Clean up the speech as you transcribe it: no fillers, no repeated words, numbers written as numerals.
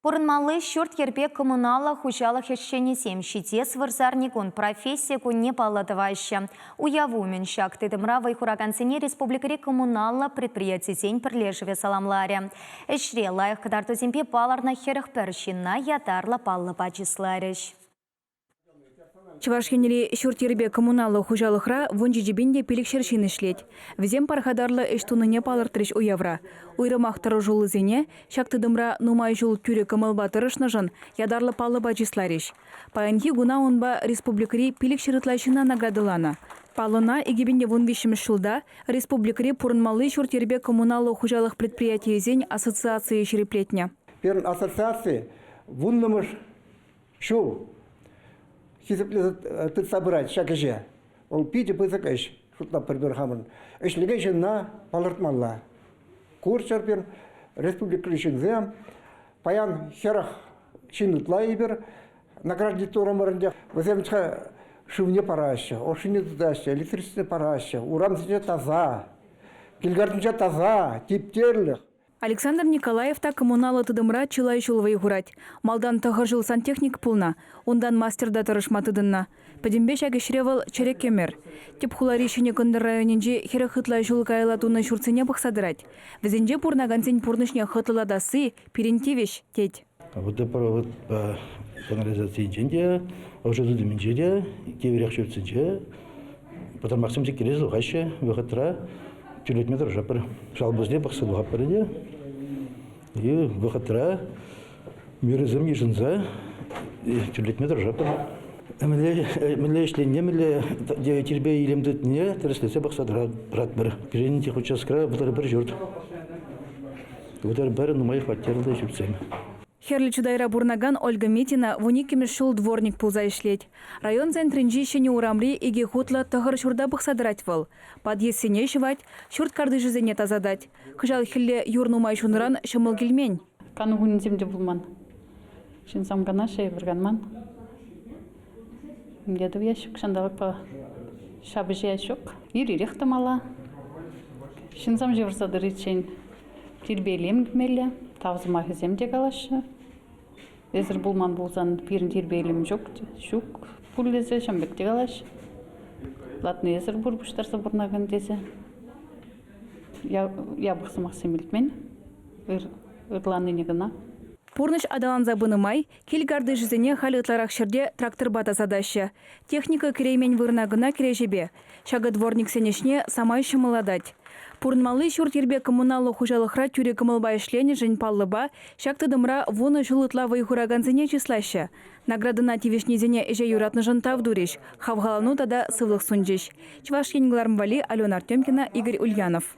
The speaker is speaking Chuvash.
Пурӑнмалли ҫурт-йӗрпе коммуналлӑ хуҫалӑх ӗҫченӗсем ҫитес вырсарникун професси кунне паллӑ тӑваҫҫӗ. Уяв умӗн ҫак тытӑмра вӑй хуракансене республикӑри коммуналлӑ предприятисен пӗрлешӗвӗ саламларӗ. Ӗҫре лайӑх кӑтартусемпе палӑрнӑ 41 ҫынна ятарлӑ паллӑпа чысларӗҫ. Чӑваш Енри ҫурт-йӗрпе коммуналлӑ хуҫалӑхра вунҫичӗ те 500 ҫын ӗҫлет. Вӗсем пархатарлӑ ӗҫ тунине палӑртрӗҫ уявра. Уйрӑмах тӑрӑшуллисене ҫак тытӑмра нумай ҫул тӳрӗ кӑмӑлпа тӑрӑшнӑшӑн ятарлӑ паллӑпа чысларӗҫ. Паянхи куна унпа республикӑри 500 ытла ҫынна наградӑланӑ. Паллӑна 2013-мӗш ҫулта республикӑри пурӑнмалли ҫурт-йӗрпе коммуналлӑ хуҫалӑх предприятийӗсен ассоциацийӗ ҫирӗплетнӗ. Пирӗн ассоциаци вуннӑмӗш ҫул хисеплесе тытса пырать ҫак ӗҫе. Вӑл питӗ пысӑк ӗҫ, шутлатпӑр пӗр хамӑн. Ӗҫлекен ҫынна палӑртмалла. Курччӑр пир республикӑри ҫынсем, паян 40 ҫын ытла эпир наградить турӑмӑр ӗнтӗ. Вӗсем шывне параҫҫӗ, ӑшшине тытаҫҫӗ, электричествине параҫҫӗ, урамсенче таса, кил-картинче таса, типтерлӗх. Александр Николаев та коммуналлӑ тытӑмра чылай ҫул вӑй хурать. Малтан тӑхӑр ҫул сантехник пулнӑ, унтан мастерта тӑрӑшма тытӑннӑ. Пӗтӗмпе ҫак ӗҫре вӑл чӗрӗк ӗмӗр. Тӗп хулари Ҫӗнӗ Кӑнтӑр районӗнчи 40 ытла ҫул каялла тунӑ ҫуртсене пӑхса тӑрать. Вӗсенче пурӑнакансен пурнӑҫне хӑтлӑлатасси пирӗн тивӗҫ, тет. Водопроводпа канализацийӗнчен те, ӑшӑ тытӑмӗнче те, кивӗрех ҫуртсенче пӑтӑрмахсем сиккелесе тухаҫҫӗ вӑхӑтра тӳрлетме тӑрӑшатпӑр. Шалпӑсне пӑхса тухатпӑр ӗнтӗ. И вӑхӑтра мерӑсем йышӑнса тӳрлетме тӑрӑшатпӑр. Мӗнле ӗҫленине, мӗнле тирпей-илем тытнине тӗрӗслесе пӑхса тӑратпӑр. Пирӗн техучасткра 31 ҫурт. 31 нумай хваттерлӗ ҫуртсем. Хӗрлӗ Чутайра пурӑнакан Ольга Митина вуниккӗмӗш ҫул дворник пулса ӗҫлет. Район центрӗнчи ҫӗнӗ урамри икӗ хутлӑ тӑхӑр ҫурта пӑхса тӑрать вӑл. Подъездсене ҫӑвать, ҫурт картишӗсене тасатать. Кӑҫал хӗлле юр нумай ҫунӑран ҫӑмӑл килмен. Кану кунӗсем те пулман. Ҫынсем канаҫҫӗ, эпир канман. Мӗнле туяс ҫук ҫанталӑкпа ҫапӑҫас ҫук. Ир-ирех тӑмалла. Ҫынсем ҫывӑрса тӑриччен тирпейлем кӗмелле. Тав сӑмахӗсем те калаҫҫӗ. Эсир пулман пулсан пирӗн тирпейлем ҫук, ҫук пуль тесе ҫавӑн пек те калаҫҫӗ. Латнӑ эсир пур пуҫтарса пурӑнакан тесе. Япӑх сӑмахсем илтмен. Ырланине кӑна. Пурнӑҫ аталанса пынӑ май кил картишӗсене халь ытларах ҫӗрте тракторпа тасатаҫҫӗ. Техника кӗреймен вырӑна кӑна кӗреҫепе. Ҫакӑ дворниксен ӗҫне самай ҫӑмӑллатать. Пурӑнмалли ҫурт-йӗрпе коммуналлӑ хуҫалӑхра тӳрӗ кӑмӑлпа ӗҫленӗшӗн паллӑпа ҫак тытӑмра вунӑ ҫул ытла вӑй хуракансене чыслаҫҫӗ. Наградӑна тивӗҫнисене ӗҫе юратнӑшӑн тав турӗҫ, хавхалану тата сывлӑх сунчӗҫ. Чӑваш Ен кӑларӑм валли Алена Артемкина, Игорь Ульянов.